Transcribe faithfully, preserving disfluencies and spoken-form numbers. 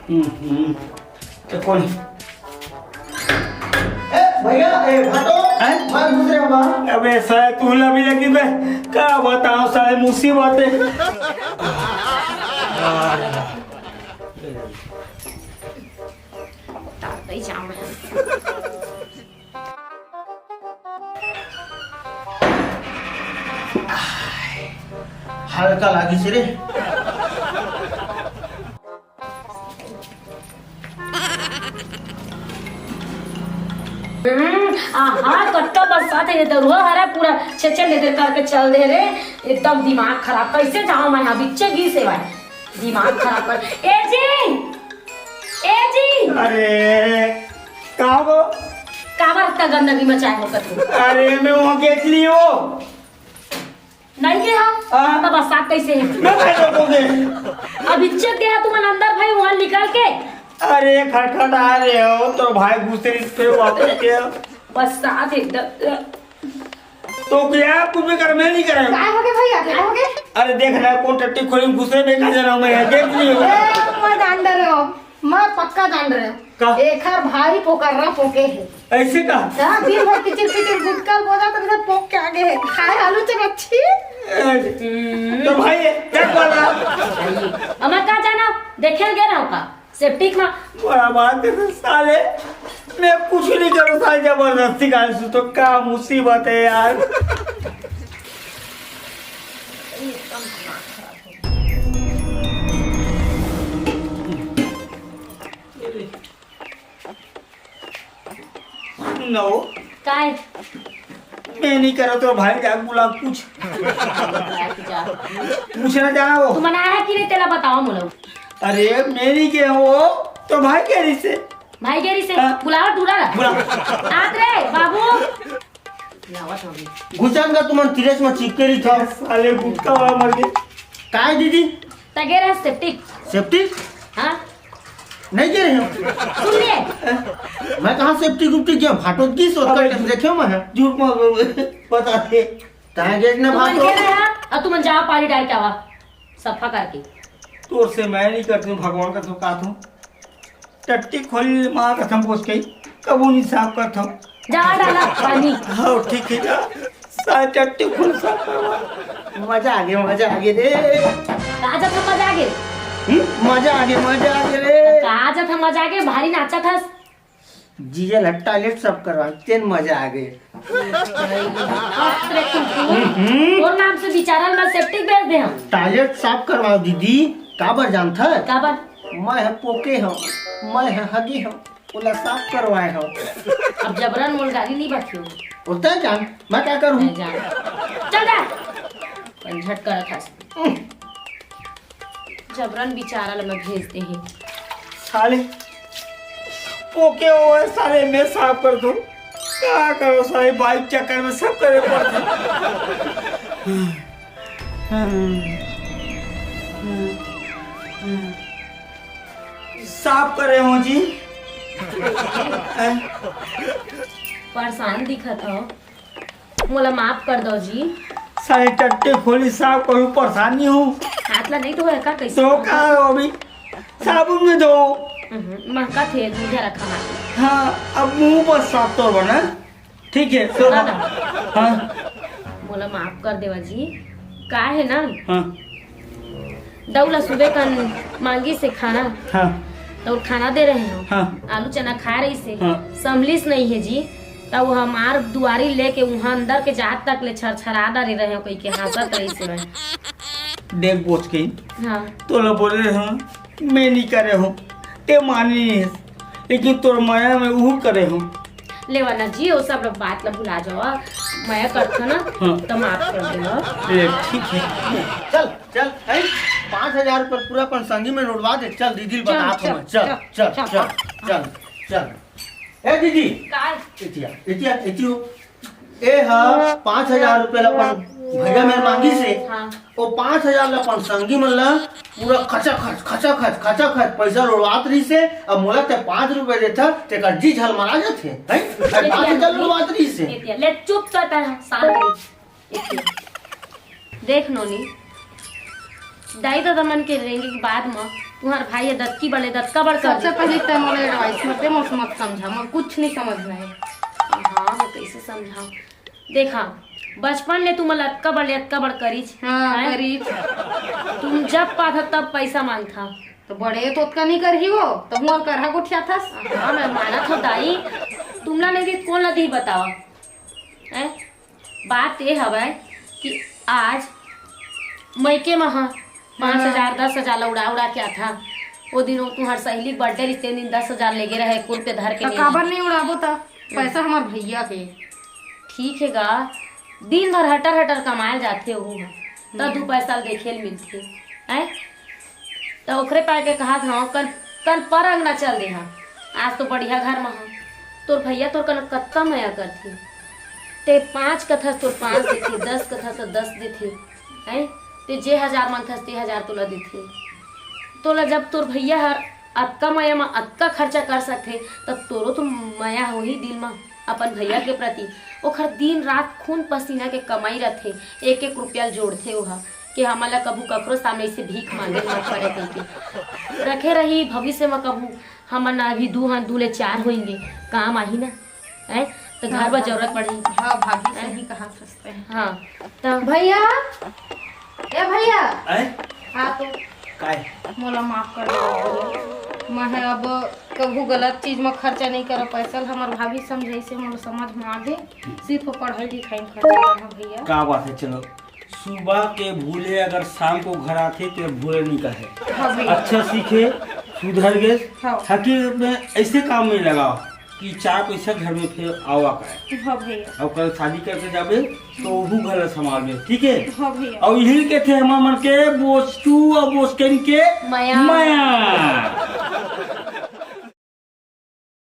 हम्म, हम्म। तो कौन? ए, भैया, ए, भाटो, हैं? भाई घुस रहे हो बाहर। अबे साले, तू ला भी लगी बे। का बताओ साले, मुसीबत है। तार दई जाम है। हल्का लागिस रे। हम्म, आहा, कतका बरसात हे, दरुहा हरा पूरा छेछे लेदर करके चल दे रे, एकदम दिमाग खराब। कैसे जाऊं मैं, यहाँ बिच्चे गिस हे भाई, दिमाग खराब कर। ए जी, ए जी। अरे, का हो? काबर इतना गंदगी मचाए हो कतू? अरे, मैं वहाँ गेट नहीं हो। नहीं के हम? हाँ। तब बरसात कैसे है? मैं बैठो को दे। अब इज्जत दे तुमन अंदर भाई वहाँ निकल के। अरे, खटखटा रहे हो तो भाई घुसे इस पे वापस के। बरसात एकदम। तो क्या कुछ भी कर, मैं नहीं करे। काय हो गए भैया, काय हो गए? अरे, देख रहा है कौन टट्टी खोली में घुसे, मैं कहाँ जाना हूँ मैं, देख नहीं हो। ए, मैं जान रहे हो। मैं पक्का जान रहे हो। का? एखर भाई पोकर्रा पोके हे। ऐसे का? का दिन भर किचिर किचिर गुटका बोला तो इधर पोक के आगे है। खाए आलू चना छी। ए, तो भाई, क्या बोल रहा? अब मैं का जाना? देखे गे रहा हूँ का? सेप्टिक में। बड़ा बात है साले। मैं कुछ नहीं करूँ साले, जबरदस्ती का तो क्या मुसीबत है यार। नो। काय? मैं नहीं करा तो भाई जाके बुला पूछ। पूछना जाना वो। तू मना है कि नहीं, तेला बताओ मोला। अरे मैं नहीं गया वो, तो भाई कह रही से। भाई कह रही से। हाँ। बुलाओ टूरा ला। बुला। आत रे बाबू। लावत हवे। घुसन का तुमन तिरस में चिपके रही था। साले गुटका वाला मर गए। काय दीदी? तगे रहा सेप्टिक। सेप्टिक? हाँ। नहीं गिरे हो। सुन ले। मैं कहाँ सेप्टिक उप्टिक गया? फाटो की सोच अबे कर देखे मैं। झूठ मत बोल, बता दे। तहाँ गेट ना तुमन फाटो। के रहा, अब तुमन जाओ पानी डाल के आवा, सफा करके। तोर से मैं नहीं करती हूँ, भगवान का तो कहा तू। टट्टी खोली माँ कसम बोस के, कबू नहीं साफ करता हूँ। जा डाला पानी। हाँ, ठीक है, जा। सारे टट्टी खोल साफ करवा। मजा आ गया, मजा आ गया रे। का जब मजा आ गया? हम्म, मजा आ गया, मजा आ गया रे। का जब मजा आ गया, भारी नाचा था। जीजा ला टॉयलेट साफ करवा, तेन मजा आ गया। बाप रे कुकुर। हम्म। तोर नाम से बिचारा ला सेप्टिक भेज दे हम। टॉयलेट साफ करवाओ दीदी, काबर जानत है? काबर? मैं है पोके हूँ, मैं है हगी हूँ। ओला साफ करवाए हो। अब जबरन मोल गाली नहीं बतियो। होता है जान, मैं क्या करूँ? नहीं जान। चल जा। कंझट करत हस। जबरन बिचारा ला मैं भेज दे ही। साले, पोके हो साले, मैं साफ कर दूँ। क्या करो साले, बाइक चक्कर में सब करे पड़ते। साफ करे हो जी। परेशान दिखत हो, मोला माफ कर दो जी। सारे टट्टे खोली साफ करूँ, परेशान नहीं हूँ। हाथ ला नहीं धोया का, कैसे तो धोया? का हो अभी? साबुन में धो। हम्म, महका थे, मुझे रखा हाथ। हाँ, अब मुंह पर साफ तो बना। ठीक है, तो सुना ना। हाँ। मोला माफ कर देवा जी, का है ना, हाँ। दऊ ला सुबह कन मांगी से खाना, हाँ। तो खाना दे रहे हो, हाँ। आलू चना खा रही से, हाँ। संभलिस नहीं है जी, तब हमार दुआरी लेके वहाँ अंदर के जात तक ले छरछरा डरे रहे हो, कोई के हंसत रही से रहे। देख बोच के, हाँ। तो ला बोले रहे हो, मैं नहीं करे हूँ, ते मानी नहीं है, लेकिन तोर माया में वो करे हूँ। लेवा ना जी, वो सब बात ला भुला जावा। माया करथो ना, हाँ। तो माफ कर देवा। ले, ठीक है। चल, चल, हैं? पाँच हजार रुपये पूरा अपन संगी में नोटवा दे। चल, दीदी चल, बता चल, चल, चल, चल, चल, चल। चल, चल। ए दीदी। काय? इतिया, इतिया, इतियो। ए हा पाँच हजार रुपया ला अपन भैया मेर मांगी से, हाँ। ओ पाँच हजार ला अपन संगी मन ला पूरा खचाखच, खचाखच, खचाखच पैसा लोड़वात रहिस हे। अब मोला ते पाँच रुपया देथा, तेकर जी झलमला जाथे, हैं? अरे पाँच हजार लोड़वात रहिस हे। ले चुप कर, शांत रह। देख नोनी, दाई ददा मन के रेंगे के बाद म तुम्हार भाई ये दतकी बड़े दतका बड़ कर सबसे दे। पहले तै मोला एडवाइस मत दे, मोला मत समझा, मोला कुछ नहीं समझना है। हाँ, मैं कैसे समझाऊँ? देखा, बचपन ले तुम लतका बड़ लतका बड़ करीच। हाँ, हैं? करीच। तुम जब पाथा तब पैसा मांगथा। तो बड़े तो ओतका नहीं करही वो, तो हुआ करहा गोठियाथस। हाँ, मैं मानत हूँ दाई, तुमला नहीं दी, कौन ला दी बतावा? हैं? बात ये हवय कि आज मइके म ह पाँच हजार, हाँ। दस हजार ला उड़ा उड़ा के आथा। वो दिन वो तुम्हार सहेली के बर्थडे रहिस, तेन दिन दस हजार लेगे रहे, कुल पे धर के तो नहीं काबर आए। नहीं उड़ाबो त? हम्म। पैसा हमार भैया के। ठीक है गा, दिन भर हटर हटर कमाए जाथे ओहू ह, त हम्म। दू पैसा ल देखे ल मिलथे, हैं? त ओखरे पाए के कहा था, कल, कल पर अंगना चल दे हा, आज तो बढ़िया घर म हा। तोर भैया तोर कन कत्ता मया करथे। ते पाँच कथस तो पाँच देथे, दस कथस तो दस देथे, हैं? ते जे हजार मांगथस ते हजार तोला देथे। तोला जब तोर भैया हर अतका मया म अतका खर्चा कर सकथे, त तोरो तो मया होही दिल म अपन भैया के प्रति। ओखर दिन रात खून पसीना के कमाई रथे, एक एक रुपया ल जोड़थे ओहा, कि हमन ला कभू ककरो सामने इसे भीख मांगे मत पड़े कहिके। रखे रही, भविष्य म कभू हमन अभी दू हाथ दू ले चार होइंगे, काम आही ना, हैं? तो घर हाँ, बर हाँ। जरूरत पड़ही। हाँ, भाभी हैं? सही कहा सस्ते हैं। हाँ, तो भैया, ए भैया। हैं? हाँ तो काय? मोला माफ कर दे भैया। मैं है अब कभू गलत चीज में खर्चा नहीं करो पैसा, हमर भाभी समझाई से मोला समझ में आ गए। सिर्फ पढ़ाई लिखाई में खर्चा करना भैया। का बात है, चलो सुबह के भूले अगर शाम को घर आथे तो भूले नहीं कहे। हाँ भैया। अच्छा सीखे, सुधर गए। हाँ। ताकि मैं ऐसे काम में लगाओ कि चार पैसा घर में फिर आवा करे। हाँ भैया। और कल शादी करके जाबे तो वहू घर संभाल में, ठीक है? हाँ भैया। और यही कहते हैं हमार मन के बोचकू और बोचकन के मया। मया।